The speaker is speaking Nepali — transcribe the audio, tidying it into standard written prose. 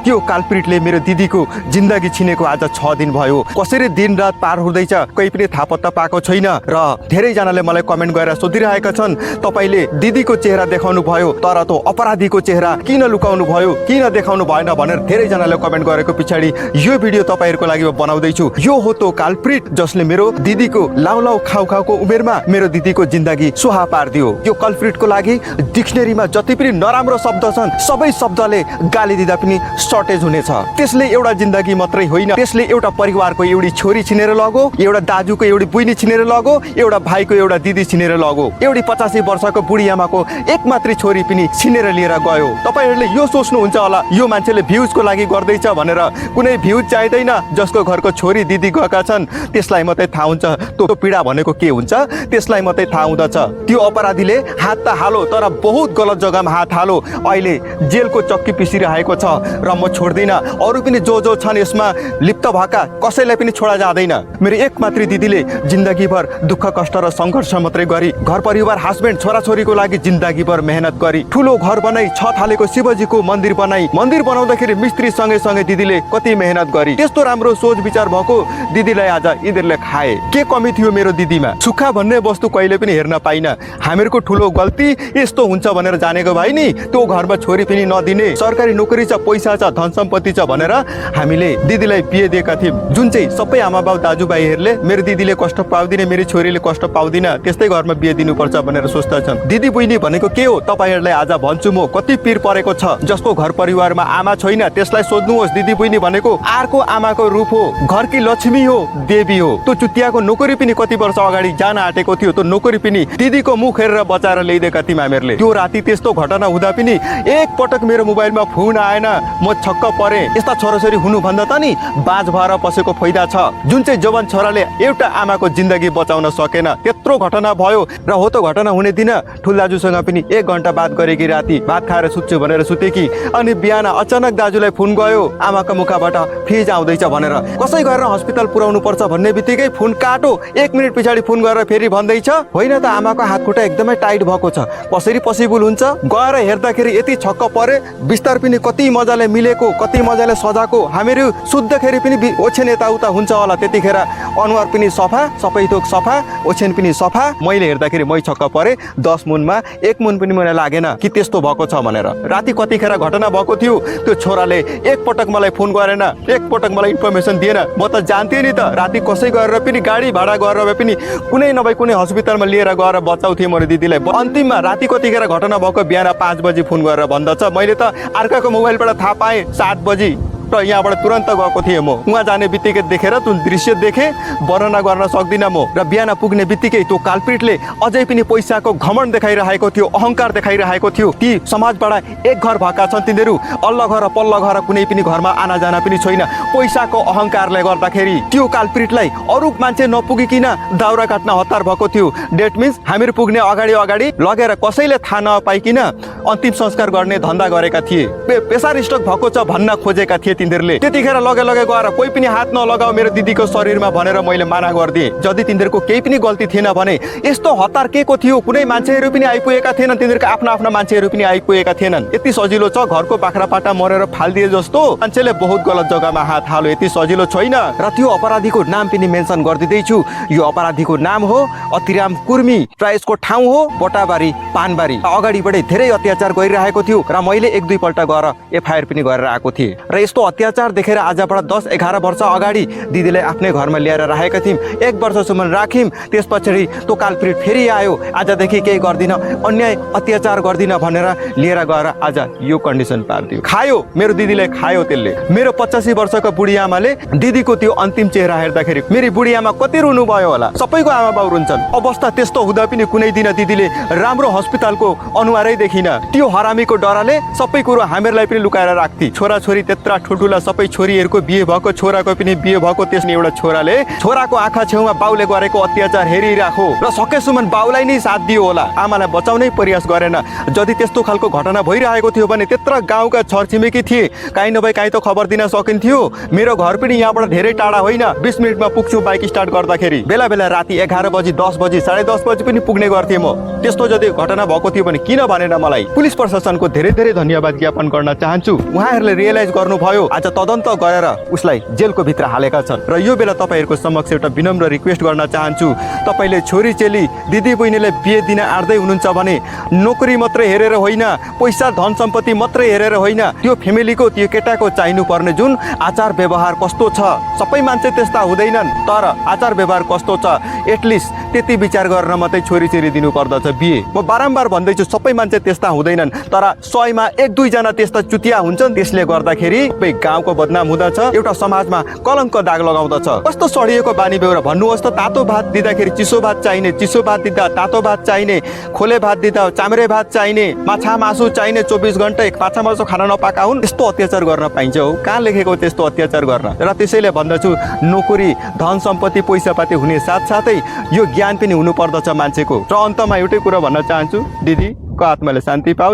त्यो काल्प्रिटले मेरो दिदीको जिन्दगी छिनेको आज 6 दिन भयो। कसरी दिन रात पार हुँदैछ कोही पनि थाहा पत्ता पाएको छैन र धेरैजनाले मलाई कमेन्ट गरेर सोधिरहेका छन्, तपाईले दिदीको चेहरा देखाउनु भयो तर त अपराधीको चेहरा किन लुकाउनु भयो, किन देखाउनु भएन भनेर धेरैजनाले कमेन्ट गरेको पछाडि यो भिडियो तपाईहरुको लागि बनाउँदैछु। यो हो त काल्प्रिट जसले मेरो दिदीको लाउलाउ खाउखाउको उमेरमा मेरो दिदीको जिन्दगी सुहा पार्दियो। यो काल्प्रिटको लागि डिक्सनरीमा जति पनि नराम्रो शब्द छन् सबै शब्दले गाली दिँदा पनि सर्टेज हुनेछ। त्यसले एउटा जिन्दगी मात्रै होइन, त्यसले एउटा परिवारको एउटी छोरी छिनेर लग्यो, एउटा दाजुको एउटी बहिनी छिनेर लग्यो, एउटा भाइको एउटा दिदी छिनेर लग्यो, एउटी 85 वर्षको बुढी आमाको एक मात्रै छोरी पनि छिनेर लिएर गयो। तपाईहरुले यो सोच्नुहुन्छ होला यो मान्छेले भ्युजको लागि गर्दैछ भनेर। कुनै भ्युज चाहिदैन, जसको घरको छोरी दिदी गएका छन् त्यसलाई मात्रै थाहा हुन्छ त्यो पीडा भनेको के हुन्छ, त्यसलाई मात्रै थाहा हुँदछ। त्यो अपराधीले हात त हालो तर बहुत गलत जग्गामा हात हालो। अहिले जेलको चक्की पिसिरहेको छ र म छोड्दिन। अरु पनि जो छन् यसमा लिप्त भएका कसैलाई पनि छोडा जाँदैन। मेरो एक मात्रै दिदीले जिन्दगीभर दुःख कष्ट र संघर्ष मात्रै गरी घर परिवार हस्बेन्ड छोराछोरीको लागि जिन्दगीभर मेहनत गरी ठुलो घर बनाई छत हालेको शिवजीको मन्दिर बनाई, मन्दिर बनाउँदाखेरि मिस्त्री सँगै दिदीले कति मेहनत गरी। त्यस्तो राम्रो सोच विचार भएको दिदीलाई आज यिनीहरूले खाए। के कमी थियो मेरो दिदीमा? सुक्खा भन्ने वस्तु कहिले पनि हेर्न पाइन। हामीहरूको ठुलो गल्ती यस्तो हुन्छ भनेर जानेको भए नि त्यो घरमा छोरी पनि नदिने, सरकारी नोकरी छ, पैसा छ, धन सम्पत्ति छ भनेर हामीले दिदीलाई बिहे दिएका थियौँ। जुन चाहिँ सबै आमा बाउ दाजुभाइहरूले मेरो दिदीले कष्ट पाउँदिने, मेरो छोरीले कष्ट पाउँदिन, त्यस्तै घरमा बिहे दिनुपर्छ भनेर सोच्दछन्। दिदी बहिनी भनेको के हो तपाईहरुलाई आज भन्छु म। कति पीर परेको छ जसको घर परिवारमा आमा छैन त्यसलाई सोध्नुहोस्। दिदी बहिनी भनेको अर्को आमाको रूप हो, घरकी लक्ष्मी हो, देवी हो। त्यो चुतियाको नोकरी पनि कति वर्ष अगाडि जान आँटेको थियो, त्यो नोकरी पनि दिदीको मुख हेरेर बचाएर ल्याइदिएका थियौँ हामीहरूले। त्यो राति त्यस्तो घटना हुँदा पनि एक पटक मेरो मोबाइलमा फोन आएन, म छक्क परे। यस्ता छोराछोरी हुनु भन्दा त नि बाज भएर पसेको फाइदा छ। जुन चाहिँ जवान छोराले एउटा आमाको जिन्दगी बचाउन सकेन, त्यत्रो घटना भयो। र हो त घटना हुने दिन ठुल दाजुसँग पनि 1 घण्टा बात गरेकी, राति भात खाएर सुत्छु भनेर सुतेकी। अनि बिहान अचानक दाजुलाई फोन गयो आमाको मुखबाट फिज आउँदैछ भनेर। कसै गरेर हस्पिटल पुर्याउनु पर्छ भन्ने बित्तिकै फोन काटो। 1 मिनेट पछाडि फोन गरेर फेरि भन्दैछ होइन त आमाको हात खुट्टा एकदमै टाइट भएको छ, कसरी पोसिबल हुन्छ? गएर हेर्दाखेरि यति छक्क परे। बिस्तार पनि कति मजाले मिलेको, कति मजाले सजाको। हामीहरू सुत्दाखेरि पनि ओछ्यान यताउता हुन्छ होला, त्यतिखेर अनुहार पनि सफा, सबै थोक सफा, ओछ्यान पनि सफा। मैले हेर्दाखेरि मै छक्क परे। 10 मुनमा 1 मुन पनि मलाई लागेन कि त्यस्तो भएको छ भनेर। राति कतिखेर घटना भएको थियो त्यो छोराले एक पटक मलाई फोन गरेन, एक पटक मलाई इन्फर्मेसन दिएन। म त जान्थे नि त राति कसै गरेर पनि गाडी भाडा गरेर पनि कुनै नभए कुनै हस्पिटलमा लिएर गएर बचाउँथे मेरो दिदीलाई। अन्तिममा राति कतिखेर घटना भएको बिहान 5 बजी फोन गरेर भन्दछ। मैले त अर्काको मोबाइलबाट थाहा पाएँ 7 बजी र यहाँबाट तुरन्त गएको थिएँ म। उहाँ जाने बित्तिकै देखेर त्यो दृश्य देखेँ, वर्णना गर्न सक्दिनँ म। र बिहान पुग्ने बित्तिकै त्यो काल्प्रिटले अझै पनि पैसाको घमण्ड देखाइरहेको थियो, अहङ्कार देखाइरहेको थियो। ती समाजबाट एक घर भएका छन्, तिनीहरू अल्ल घर पल्ल घर कुनै पनि घरमा आना जाना पनि छैन। पैसाको अहङ्कारले गर्दाखेरि त्यो काल्प्रिटलाई अरू मान्छे नपुगिकन दाउरा काट्न हतार भएको थियो। डेट मिन्स हामीहरू पुग्ने अगाडि लगेर कसैले थाहा नपाइकन अन्तिम संस्कार गर्ने धन्दा गरेका थिए। प्रेसर स्ट्रोक भएको छ भन्न खोजेका थिए तिनीहरूले। त्यतिखेर लगे गएर कोही पनि हात नलगाऊ मेरो दिदीको शरीरमा भनेर मैले माना गरिदिएँ। यदि तिनीहरूको केही पनि गल्ती थिएन भने यस्तो हतार के को थियो? कुनै मान्छेहरू पनि आइपुगेका थिएनन्, तिनीहरूका आफ्ना मान्छेहरू पनि आइपुगेका थिएनन्। यति सजिलो छ घरको बाख्रा पाटा मरेर फालिदिए जस्तो मान्छेले बहुत गलत जग्गामा हात हाल्यो, यति सजिलो छैन। र त्यो अपराधीको नाम पनि मेन्सन गरिदिँदैछु। यो अपराधीको नाम हो अतिराम कुर्मी र यसको ठाउँ हो बटाबारी पानबारी। अगाडिबाटै धेरै अत्याचार गरिरहेको थियो र मैले 1-2 पल्ट गएर एफआइआर पनि गरेर आएको थिएँ। र यस्तो अत्याचार देखेर आजबाट 10-11 वर्ष अगाडि दिदीलाई आफ्नै घरमा ल्याएर राखेका थियौँ। 1 वर्षसम्म राख्यौँ। त्यस पछाडि त्यो काल्प्रिट फेरि आयो। आजदेखि केही गर्दिन, अन्याय अत्याचार गर्दिन भनेर लिएर गएर आज यो कन्डिसन पारिदियो। खायो मेरो दिदीलाई, खायो त्यसले। मेरो 85 वर्षको बुढी आमाले दिदीको त्यो अन्तिम चेहरा हेर्दाखेरि मेरी बुढी आमा कति रुनु भयो होला। सबैको आमा बाउ रुन्छन्। अवस्था त्यस्तो हुँदा पनि कुनै दिन दिदीले राम्रो हस्पिटलको अनुहारै देखिन। त्यो हरामीको डरले सबै कुरो हामीहरूलाई पनि लुकाएर राख्थे। छोराछोरी त्यत्रा ठुल्ठुला सबै छोरीहरूको बिहे भएको, छोराको पनि बिहे भएको, त्यसले एउटा छोराले छोराको आँखा छेउमा बाउले गरेको अत्याचार हेरिराखो र सकेसम्म बाउलाई नै साथ दियो होला, आमालाई बचाउनै प्रयास गरेन। जदि त्यस्तो खालको घटना भइरहेको थियो भने त्यत्र गाउँका छरछिमेकी थिए, काहीँ नभए काहीँ त खबर दिन सकिन्थ्यो। मेरो घर पनि यहाँबाट धेरै टाढा होइन, 20 मिनटमा पुग्छु बाइक स्टार्ट गर्दाखेरि। बेला बेला राति 11 बजी, 10 बजी, 10:30 बजी पनि पुग्ने गर्थेँ म। त्यस्तो जदि घटना भएको थियो भने किन भनेर मलाई पुलिस प्रशासनको धेरै धेरै धन्यवाद ज्ञापन गर्न चाहन्छु। उहाँहरूले रियलाइज गर्नुभयो, आज तदन्त गरेर उसलाई जेलको भित्र हालेका छन्। र यो बेला तपाईँहरूको समक्ष एउटा विनम्र रिक्वेस्ट गर्न चाहन्छु, तपाईँले छोरी चेली दिदी बहिनीलाई बिहे दिन आँट्दै हुनुहुन्छ भने नोकरी मात्रै हेरेर होइन, पैसा धन सम्पत्ति मात्रै हेरेर होइन, त्यो फेमिलीको त्यो केटाको चाहिनु पर्ने जुन आचार व्यवहार कस्तो छ, सबै मान्छे त्यस्ता हुँदैनन्, तर आचार व्यवहार कस्तो छ एटलिस्ट त्यति विचार गरेर मात्रै छोरी चेली दिनु पर्दछ बिहे। म बारम्बार भन्दैछु, सबै मान्छे त्यस्ता हुँदैनन्, तर 100मा 1-2 जना त्यस्ता चुतिया हुन्छन्। त्यसले गर्दाखेरि गाउँको बदनाम हुँदछ, एउटा समाजमा कलङ्क दाग लगाउँदछ। कस्तो सडिएको बानी बेहोरा भन्नुहोस् त। तातो भात दिँदाखेरि चिसो भात चाहिने, चिसो भात दिँदा तातो भात चाहिने, खोले भात दिँदा चाम्रे भात चाहिने, माछा मासु चाहिने, 24 घण्टा माछा मासु खाना नपाएका हुन्। त्यस्तो अत्याचार गर्न पाइन्छ हो? कहाँ लेखेको त्यस्तो अत्याचार गर्न? र त्यसैले भन्दछु, नोकरी धन सम्पत्ति पैसापाती हुने साथसाथै यो ज्ञान पनि हुनुपर्दछ मान्छेको। र अन्तमा एउटै कुरा भन्न चाहन्छु, दिदीको आत्माले शान्ति पाओस्।